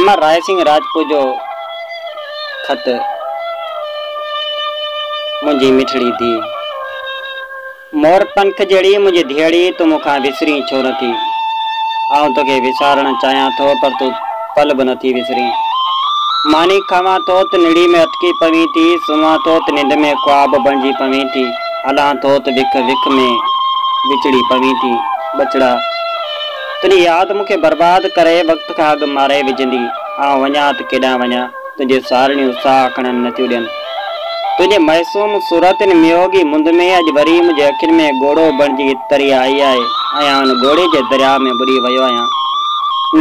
امر راء سنگهه راجپوت جو خط، منهنجي مٺڙي ڌيء. مور پنک جهڙي منهنجي ڌيئڙي، تون مون کان وسرين ڇو نه ٿي؟ آئون توکي وسارڻ چاهيان ٿو، پر تون پل به نه ٿي وسرين. ماني کاوان ٿو ته نڙي ۾ اٽڪي پوين ٿي، سمهان ٿو ته ننڊ ۾ خواب بڻجي پوين ٿي، هلان ٿو ته وک وک ۾ وچڙي پوين ٿي. ٻچڙا! تنهنجي ياد مون کي برباد ڪري وقت کان اڳ ماري وجهندي. آئون وڃان ته ڪيڏانهن وڃان؟ تنهنجون سارڻيون ساهه کڻڻ نٿيون ڏين. تنهنجي معصوم صورت ان ميوڳي مند ۾ اڄ وري منهنجي اکين ۾ ڳوڙهو بڻجي تري آئي آهي ۽ آئون ان ڳوڙهي جي درياء ۾ ٻڏي ويو آهيان.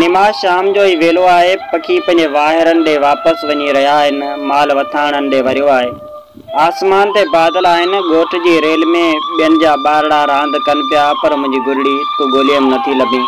نماز شام جو ئي ويلو آهي. پکي پنهنجي واهيرن ڏي واپس وڃي رهيا آهن. مال وٿاڻن ڏي وريو آهي. آسمان تي بادل آهن. ڳوٺ جي ريل ۾ ٻين جا ٻارڙا راند ڪن پيا، پر منهنجي گڏڙي، تون ڳوليم نه ٿي لڀين.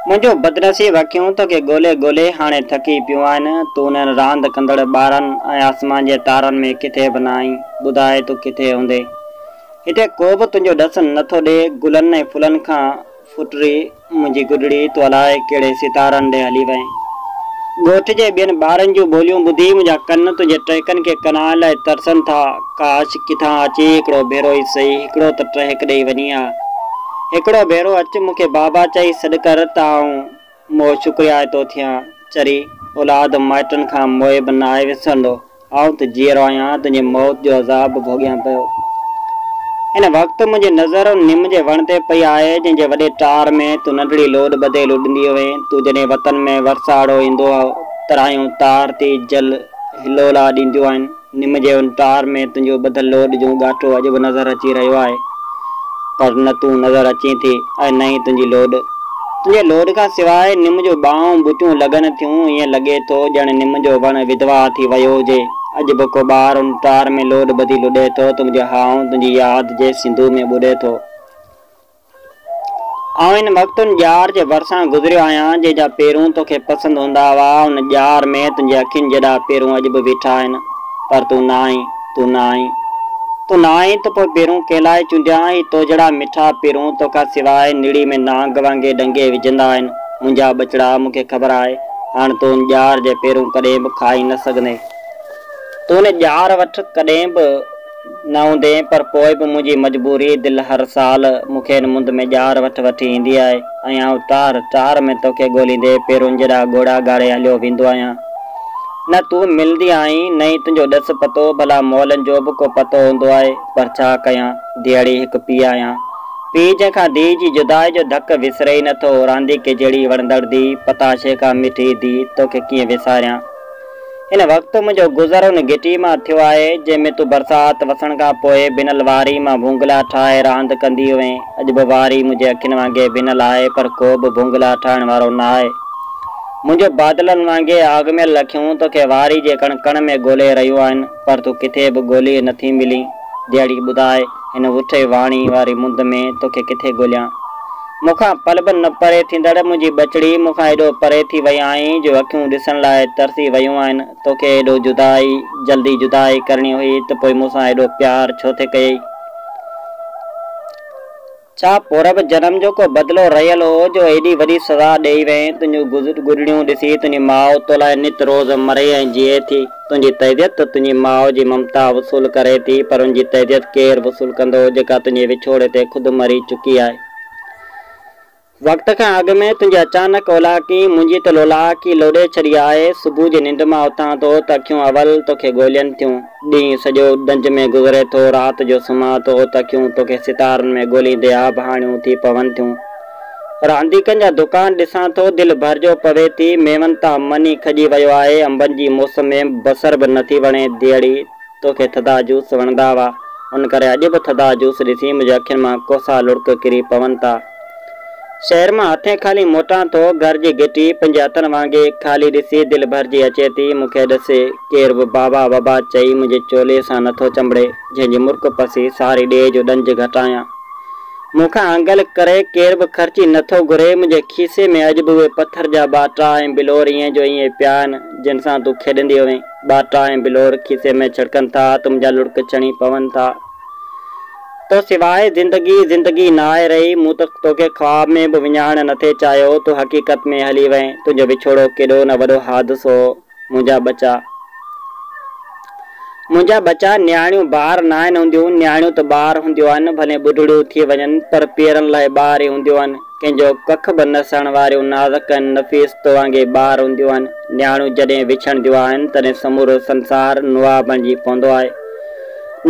منهنجون بدنصيب اکيون توکي ڳولي ڳولي هاڻي ٿڪي پيون آهن. تون انهن راند ڪندڙ ٻارن ۽ آسمان جي تارن ۾ ڪٿي به نه آهين. ٻڌاء تون ڪٿي هوندين؟ هتي ڪو به تنهنجو ڏس نه ٿو ڏئي. گلن ۽ ڦلن کان ڦٽري منهنجي گڏڙي، تون الائي ڪهڙي ستارن ڏي هلي وئين. ڳوٺ جي ٻين ٻارن جون ٻوليون ٻڌي منهنجا ڪن تنهنجي ٽهڪن کي ڪنائڻ لاء ترسن ٿا. ڪاش! ڪٿان اچي هڪڙو ڀيرو ئي سهي هڪڙو ته ٽهڪ ڏئي وڃين ها. هڪڙو ڀيرو اچ مون کي بابا چئي سڏ ڪر ته آئون موء شڪريائتو ٿيان. چري! اولاد مائٽن کان موئي به ناهي وسرندو. آئون ته جيئرو آهيان، تنهنجي موت جو عذاب به ڀوڳيان پيو. هن وقت منهنجي نظر ان نم جي وڻ تي پئي آهي، جنهن جي وڏي ٽار ۾ تون ننڍڙي لوڏ ٻڌي لڏندي هئين. تون جڏهن وطن ۾ ورساڙو ايندو هو، ترايون تار ٿي جل هلولا ڏينديون آهن. نم جي ان ٽار ۾ تنهنجو ٻڌل لوڏ جو ڳاٽو اڄ به نظر اچي رهيو آهي، پر نه تون نظر اچين ٿي ۽ نه ئي تنهنجي لوڏ. تنهنجي لوڏ کان سواء نم جون ٻانهون ٻوٽيون لڳن ٿيون، ائين لڳي ٿو ڄڻ نم جو وڻ وڌوا ٿي ويو هجي. اڄ به ڪو ٻار ان ٽار ۾ لوڏ ٻڌي لڏي ٿو ته منهنجو هانء تنهنجي ياد جي سنڌوء ۾ ٻڏي ٿو. آئون هن وقت ان ڄار جي ڀرسان گذريو آهيان، جنهن جا پيرون توکي پسند هوندا هئا. ان ڄار ۾ تنهنجي اکين جيڏا پيرون اڄ به بيٺا آهن، پر تون نه آهين، تون نه آهين. تون نه آئين ته پوء پيرون ڪنهن لاء چونڊيان؟ هي تو جهڙا مٺا پيرون توکان سواء نڙي ۾ نانگ وانگي ڏنگي وجهندا آهن. منهنجا ٻچڙا، مون کي خبر آهي، هاڻ تون ان ڄار جي پيرون ڪڏهن به کائي نه سگهندين. تون ان ڄار وٽ ڪڏهن به نه هوندين، پر پوء به منهنجي مجبوري دل هر سال مون کي ان مند ۾ ڄار وٽ وٺي ايندي آهي ۽ آئون ٽار ٽار ۾ توکي ڳوليندي پيرون جيڏا ڳوڙها ڳاڙي هليو ويندو آهيان. نه تون ملندي آهين، نه ئي تنهنجو ڏس پتو، ڀلا مئلن جو به ڪو پتو هوندو آهي، پر ڇا ڪيان، ڌيئڙي هڪ پيء آهيان. پيء جنهن کان ڌيء جي جدائي جو ڌڪ وسري ئي نٿو، رانديڪي جهڙي وڻندڙ ڌيء، پتاشي کان مٺي ڌيء، توکي ڪيئن وساريان. هن وقت منهنجو گذر ان گهٽي مان ٿيو آهي، جنهن ۾ تون برسات وسڻ کان پوء ڀنل واري مان ڀونگلا ٺاهي راند ڪندي هئين. اڄ به واري منهنجي اکين وانگي ڀنل آهي، پر ڪو به ڀونگلا ٺاهڻ وارو نه آهي. منهنجو بادلن وانگي آگميل اکيون توکي واري جي ڪڻ ڪڻ ۾ ڳولي رهيون آهن، پر تون ڪٿي به ڳولي نٿي ملين. ڌيئڙي ٻڌاء، هن وٺي واڻي واري مند ۾ توکي ڪٿي ڳوليان؟ مون کان پل به نه پري ٿيندڙ منهنجي ٻچڙي، مون کان ايڏو پري ٿي وئي آهين جو اکيون ڏسڻ لاء ترسي ويون آهن. توکي ايڏو جدائي، جلدي جدائي ڪرڻي هئي ته پوء مون سان ايڏو پيار ڇو ٿي ڪيئي؟ ڇا پورب جنم جو ڪو بدلو رهيل هو جو ايڏي وڏي سزا ڏيئي وئين؟ تنهنجون گڏڙيون ڏسي تنهنجي ماء تو لاء نت روز مري ۽ جيئي ٿي. تنهنجي تعزيت ته تنهنجي ماء جي ممتا وصول ڪري ٿي، پر ان جي تعزيت ڪير وصول ڪندو جيڪا تنهنجي وڇوڙي تي خود مري چڪي آهي. وقت کان اڳ ۾ تنهنجي اچانڪ اولاڪي منهنجي ته لولاڪي لوڏي ڇڏي آهي. صبح جي ننڊ مان اٿان ٿو ته اکيون اول توکي ڳولين ٿيون. ڏينهن سڄو ڏنج ۾ گذري ٿو، رات جو سمهان ٿو ته اکيون توکي ستارن ۾ ڳوليندي آڀاڻيون ٿي پون ٿيون. رانديڪن جا دڪان ڏسان ٿو، دل ڀرجيو پوي ٿي. ميون تان من ئي کڄي ويو آهي. انبن جي موسم ۾ بصر به نٿي وڻي. ڌيئڙي! توکي ٿڌا جوس وڻندا هئا، ان ڪري اڄ به ٿڌا جوس ڏسي منهنجي اکين مان ڪوسا لڙڪ ڪري پون ٿا. شهر مان هٿين خالي موٽان ٿو، گهر جي گهٽي پنهنجي هٿن وانگي خالي ڏسي دل ڀرجي اچي ٿي. مون کي ڏسي ڪير به بابا بابا چئي منهنجي چولي سان نٿو چنبڙي، جنهن جي مرڪ پسي ساري ڏيهه جو ڏنج گهٽايان. مون کان انگل ڪري ڪير به خرچي نٿو گهري، منهنجي کيسي ۾ اڄ به اهي پٿر جا ٻاٽا ۽ بلور ائين جو ائين پيا آهن، جن سان تون کيڏندي هئين. ٻاٽا ۽ بلور کيسي ۾ ڇڙڪن ٿا ته منهنجا لڙڪ ڇڻي پون ٿا. تو سواء زندگي زندگي ناهي رهي، مون ته توکي خواب ۾ به وڃائڻ نٿي چاهيو، تون حقيقت ۾ هلي وئين، تنهنجو وڇوڙو ڪيڏو نه وڏو حادثو هو، منهنجا ٻچا. منهنجا ٻچا، نياڻيون بار ناهن هونديون، نياڻيون ته ٻار هونديون آهن، ڀلي ٻڍڙيون ٿي وڃن، پر پيئرن لاء ٻار ئي هونديون آهن، ڪنهن جو ڪک به نه سهڻ واريون نازڪ ۽ نفيس تو وانگي ٻار هونديون آهن، نياڻيون جڏهن وڇڙنديون آهن، تڏهن سمورو سنسار نوا بڻجي پوندو آهي.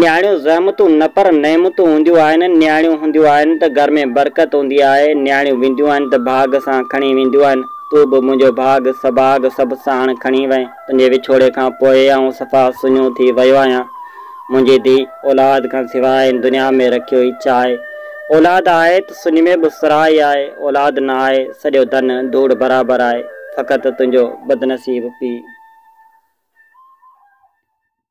نياڻيون زحمتون نه پر نعمتون هونديون آهن، نياڻيون هونديون آهن ته گهر ۾ برڪت هوندي آهي، نياڻيون وينديون آهن ته ڀاڳ سان کڻي وينديون آهن، تون به منهنجو ڀاڳ سڀاڳ سڀ ساڻ کڻي وئين، تنهنجي وڇوڙي کان پوء آئون صفا سڃو ٿي ويو آهيان، منهنجي ڌيء، اولاد کان سواء هن دنيا ۾ رکيو ئي ڇا آهي؟ اولاد آهي ته سڃ ۾ به سرهائي آهي، اولاد نه آهي، سڄو ڌن ڌوڙ برابر آهي، فقط تنهنجو بدنصيب پيء.